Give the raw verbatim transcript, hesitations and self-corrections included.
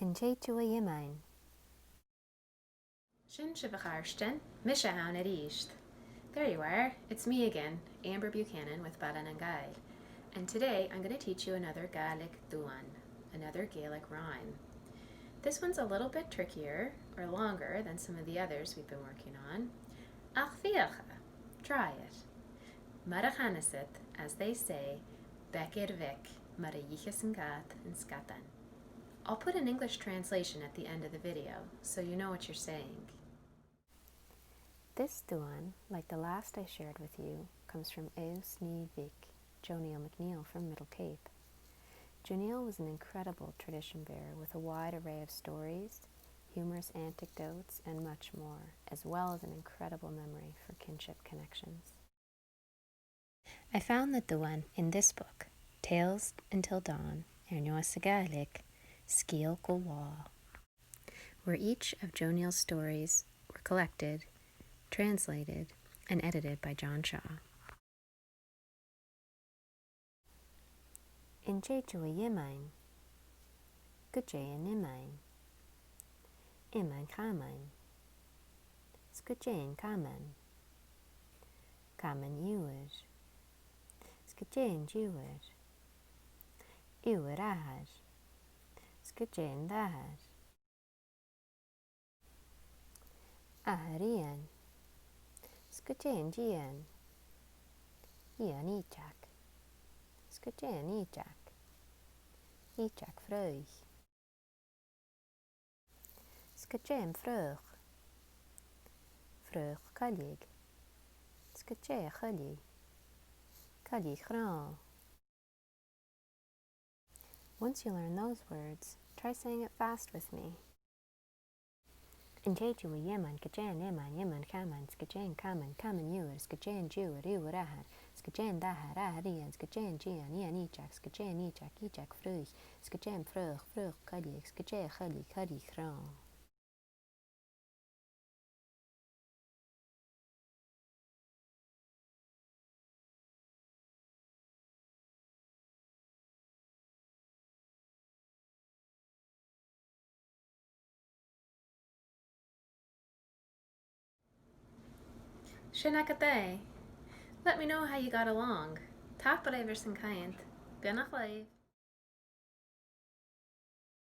An tèid thu a dh'fheumachdainn? Sin sibh, a chàirdean, mise ann a-rithist. There you are, it's me again, Amber Buchanan with Baile nan Gàidheal. And today I'm going to teach you another Gaelic duan, another Gaelic rhyme. This one's a little bit trickier, or longer, than some of the others we've been working on. Ach feuch e, try it. Mar a chanas iad, as they say, beag air bheag, mar a dh'itheas an cat an sgadan. I'll put an English translation at the end of the video, so you know what you're saying. This duan, like the last I shared with you, comes from Aos Nì Bhig, Joe Neil MacNeil from Middle Cape. Joe Neil was an incredible tradition bearer with a wide array of stories, humorous anecdotes, and much more, as well as an incredible memory for kinship connections. I found the duan in this book, Tales Until Dawn, air neo sa Ghàidhlig, Sgeul gu Latha, where each of Joe Neil's stories were collected, translated, and edited by John Shaw. An tèid thu a dh'fheumachdainn? Gu dè an iomain? Iomain chamain. 'S gu dè an camain? Camain iubhair. 'S gu dè an t-iubhair? Iubhair athar. 'S gu dè an t-athair? Athair eun. 'S gu dè an t-eun? Eun iteag. 'S gu dè an iteag? Iteag fraoich. 'S gu dè am fraoch? Fraoch coiligh. 'S gu dè a' choiligh? Coiligh chrò. Once you learn those words, try saying it fast with me. An tèid thu a dh'fheumachdainn? Gu dè an iomain? Iomain chamain. 'S gu dè an camain? Camain iubhair. 'S gu dè an t-iubhair? Iubhair athar. 'S gu dè an t-athair? Athair eun. 'S gu dè an t-eun? Eun iteag. 'S gu dè an iteag? Iteag fraoich. 'S gu dè am fraoch? Fraoch coiligh. 'S gu dè a' choiligh? Coiligh chrò. Sin agad e. Let me know how you got along. Tapadh leibh airson coimhead. Beannachd leibh.